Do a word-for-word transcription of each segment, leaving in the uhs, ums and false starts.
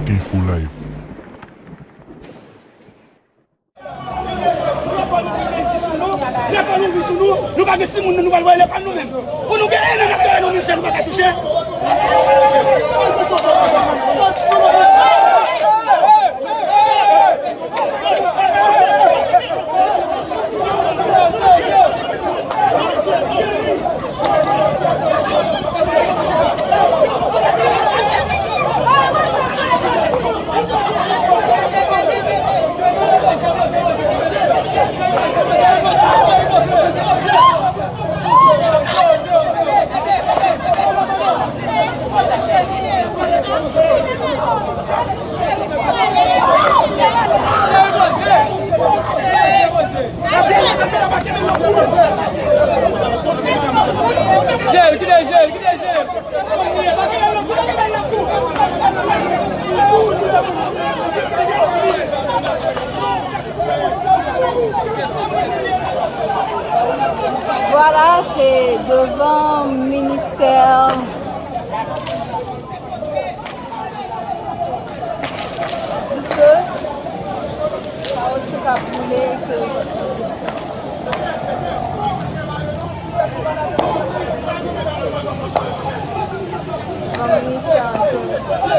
Info Live. Lekòl ouvri sou nou, nou pa gen timoun, nou pral voye lekòl nou menm. Pou nou gen en an n ap voye nou mizè, nou pa ka touche. Vwala, se devan ministè. Di ke kawotchou k ap boule, ke zanmi sa, ke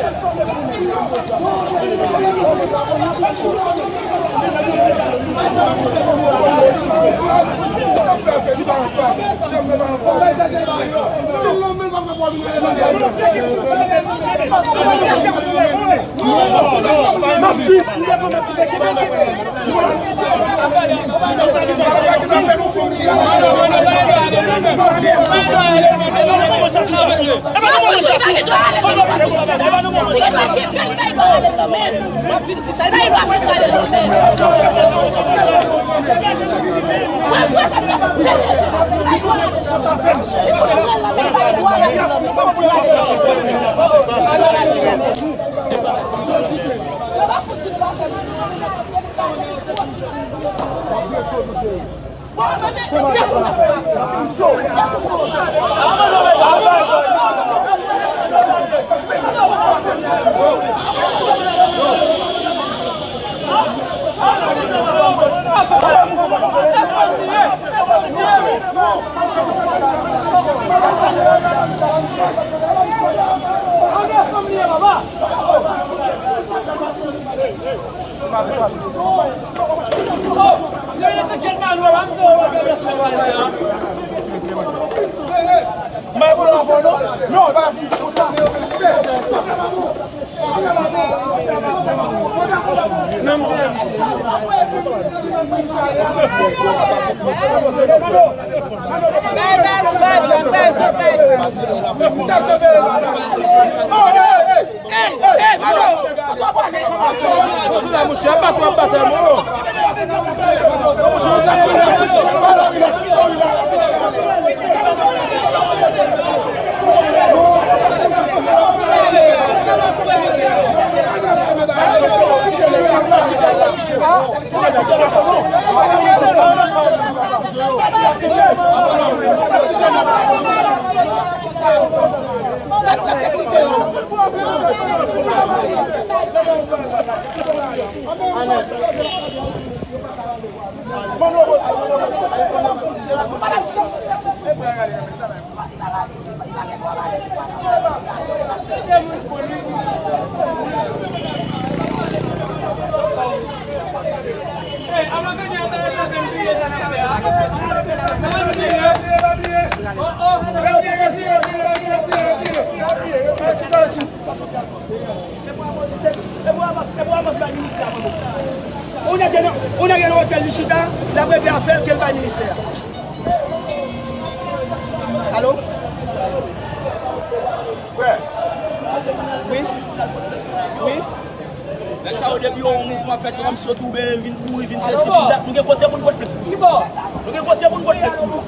Ou nèg gen, ou nèg gen nan otèl li chita, l ap regle afè l ke l bay ministè a. Alo? Wi? Wi? Nèg sa yo depi yon mouvman fèt yo kòmsi yo tou byen vin kouri, vin sesi, vin dat. Nou gen kote pou n pote tèt pou yo. Nou gen kote pou n pote tèt pou yo.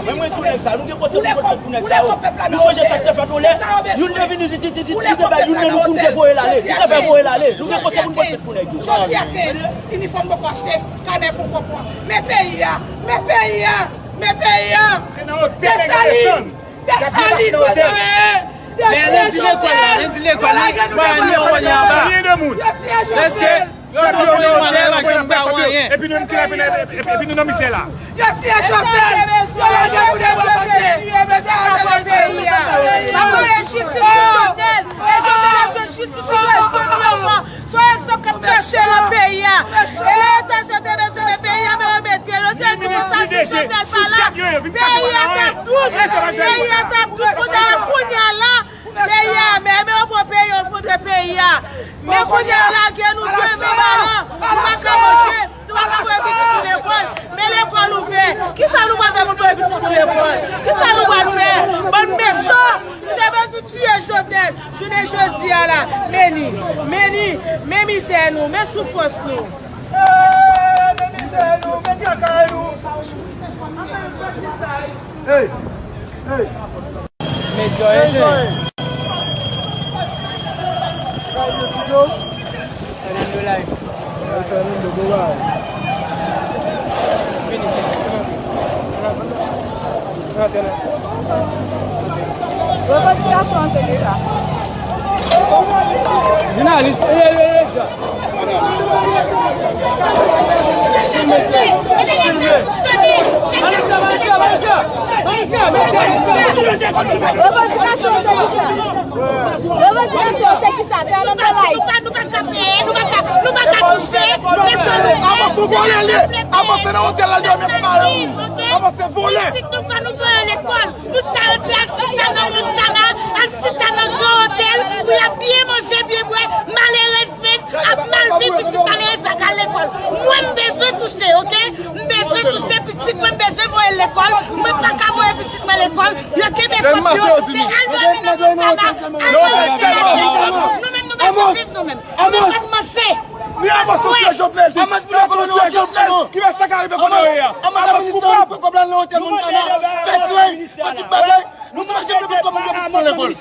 Mwen, mwen di w nèg sa, nou gen kote pou n pote tèt pou nèg sa yo. Nou sonje sa k te fèt yon lè, youn te vini, li, li, li, li, li te bay youn nan nou kout, te voye l ale. Li te fè voye l ale. Nou gen kote pou n pote tèt pou nèg yo. Jodi a kenz, inifòm poko achte, kanè poko pran. Men peyi a, men peyi a, men peyi a. Desalin, Desalin, Men lendi lekòl la, lendi lekòl, li pa ni anwo ni anba. Lèske yo tonbe yon jèl ak yon pa anyen. Epi nou menm ki la, epi, epi, epi nou nan misè la. Yo tiye Jovenel, yo lage pou de bò kote. Mesye, yo tiye Jovenel. Mwen mande jistis pou Jovenel. E Jovenel ap jwenn jistis pou Jovenel. Se yon egzanp k ap preche nan peyi a. E lè yo te di yo te bezwen men peyi a, men yo mete l. Yo te di konsa si Jovenel pa la, peyi a t ap dous. Peyi a t ap dous kounye a, kounye a la. Peyi a, men, men yo pran peyi, yo foutre peyi a. Men kounye a, lage nou dwe men balan. Nou pa ka manje. Nou pa ka voye pitit nou lekòl, men lekòl ouvè. Kisa nou pral fè pou voye pitit nou lekòl? Kisa nou pral fè? Bann mechan, nou te bezwen tiye Jovenel. Jounen jodi a la, men li, men li, men mizè nou, men soufrans nou. Hey, hey. Medya enjè. Fernando Live. Fernando, bon bagay. Revandikasyon an se kisa? Jounalis, e, e, e, e, Revandikasyon se kisa? Revandikasyon se kisa? Fè nan balay. Nou pa, nou pa ka peye, nou pa ka, nou pa ka touche. Avanse, vòlè li. Avanse nan otèl la, l dòmi ak mari ou. Avanse, vòlè. Pitit nou fò nou voye lekòl. Tout sa yo se al chita nan Montana, al chita nan gran otèl, pou y ap byen manje, byen bwè. Malerezman, ap mal viv, pitit malerez pa ka al lekòl. Mwen, m bezwen touche, oke? M bezwen touche, pitit mwen, m bezwen voye l lekòl. Mwen pa ka voye pitit mwen lekòl. Yo kenbe kòb yo, se al dòmi nan Montana, al manje. Nou menm, nou pa ka viv nou menm. Nou pa ka manje. Ni Amos nou tiye Jovenel tou. Amos pou lekòl nou tiye Jovenel. Ki rès sa ka rive kounye a? Amos koupab. Kòb la nan otèl Montana. Fè twe, fè tout bagay. Nou se pa Jovenel pou kòb nou yo pou lekòl.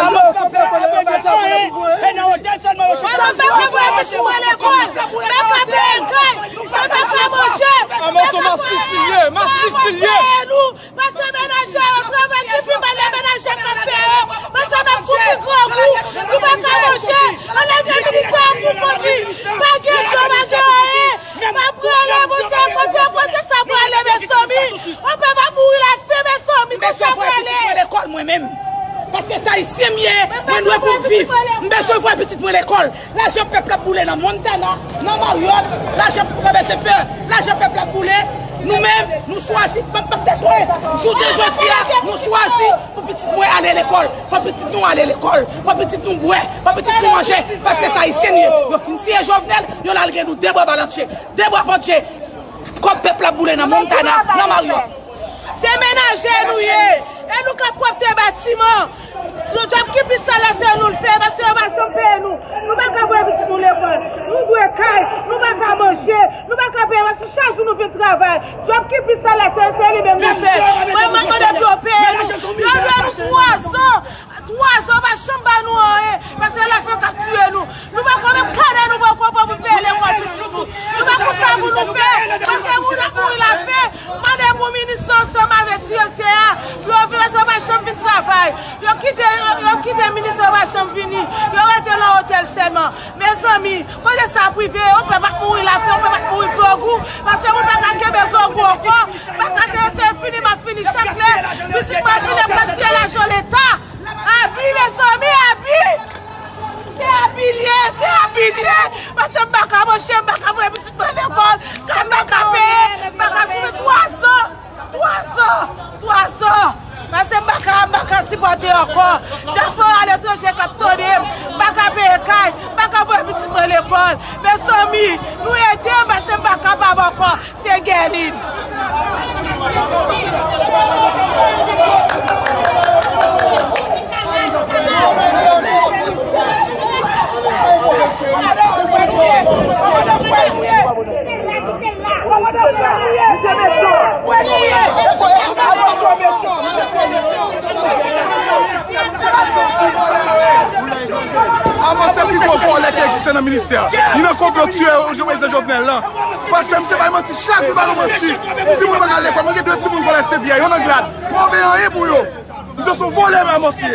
Amos pa ka voye pitit mwen lekòl. Mwen pa ka peye kay. Mwen pa ka manje. Amos se yon masisi l ye, masisi l ye. Pase menaje yo, travay ki pi mal e menaje k ap fè yo. Pase n ap sou pi gran kou, nou pa ka manje. Anlè de minis sa pou kont li. Pa gen dlo, pa gen anyen. M ap rele Bondye, kote, kote sa prale, mezanmi? On pèp ap mouri lafen, mezanmi, kote sa prale? Mwen lekòl mwen menm. Paske se ayisyen m ye, mwen dwe pou m viv. M bezwen voye pitit mwen lekòl. Lajan pèp la ap boule nan Montana, nan Marriott, lajan pèp la, mezanmi, lajan pèp la ap boule. Nou menm, nou chwazi, pèp la ap tèt mwen. Jounen jodi a, nou chwazi pou pitit mwen ale lekòl. Fò pitit nou ale lekòl. Fò pitit nou bwè. Fò pitit nou manje. Paske se ayisyen nou ye. Yo fin tiye Jovenel, yo lage nou de bra balanche, de bra pandje. Kòb pèp la ap boule nan Montana, nan Marriott. Se menaje nou ye. E nou k ap pwòpte batiman. Djòb ki pi sal la, se nou l fè, paske yo pa janm peye nou. Nou pa ka voye pitit nou lekòl. Nou dwe kay, nou pa ka manje, nou pa ka peye, paske chak jou nou vin travay. Djòb ki pi sal la, se, se li menm nou fè. Mwen, mwen mande pou yo peye nou. Yo dwe nou twa zan. Twa zan, pa janm ba nou anyen. Paske lafen k ap tiye nou. Nou poko menm kanè nou poko pran pou peye lekòl pitit nou. Nou poko sa pou nou fè. Paske moun ap mouri lafen. Mande pou minis yo ansanm avèk direktè a. Pou yo vin, paske yo pa janm vin travay. Yo kite, yo, yo kite minis yo pa janm vini. Yo rete nan otèl sèlman. Mezanmi, kote sa ap rive? Yon pèp ap mouri lafen, yon pèp ap mouri grangou. Paske moun pa ka kenbe grangou ankò. Pa ka kenbe, se fini, m ap fini. Chak lè pitit mwen ap vin, ap gaspiye lajan leta. Abi, mezanmi, abi! Se abi l ye, se abi l ye! Paske m pa ka manje, m pa ka voye pitit mwen lekòl, kay m pa ka peye, m pa ka swiv twa zan, twa zan, twa zan! Paske m pa ka, m pa ka sipòte ankò. Dyaspora aletranje k ap tande m, m pa ka peye kay, m pa ka voye pitit mwen lekòl. Mezanmi, nou ede m paske m pa kapab ankò. Se Guerline. Mwen se pi gwo vòlè ki egziste nan ministè. Li nan konplo tiye Prezidan Jovenel lan. Paske misye bay manti chak jou, ba nou manti. Timoun pa ka al lekòl. Mwen gen de timoun kolèj Senpyè, youn nan Glad. Mwen pa fè anyen pou yo. Misye se yon vòlè, ba manti.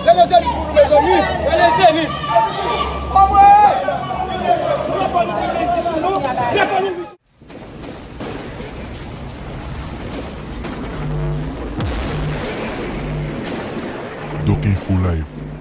Rele Zenith pou nou, mezanmi. Doc Info Live.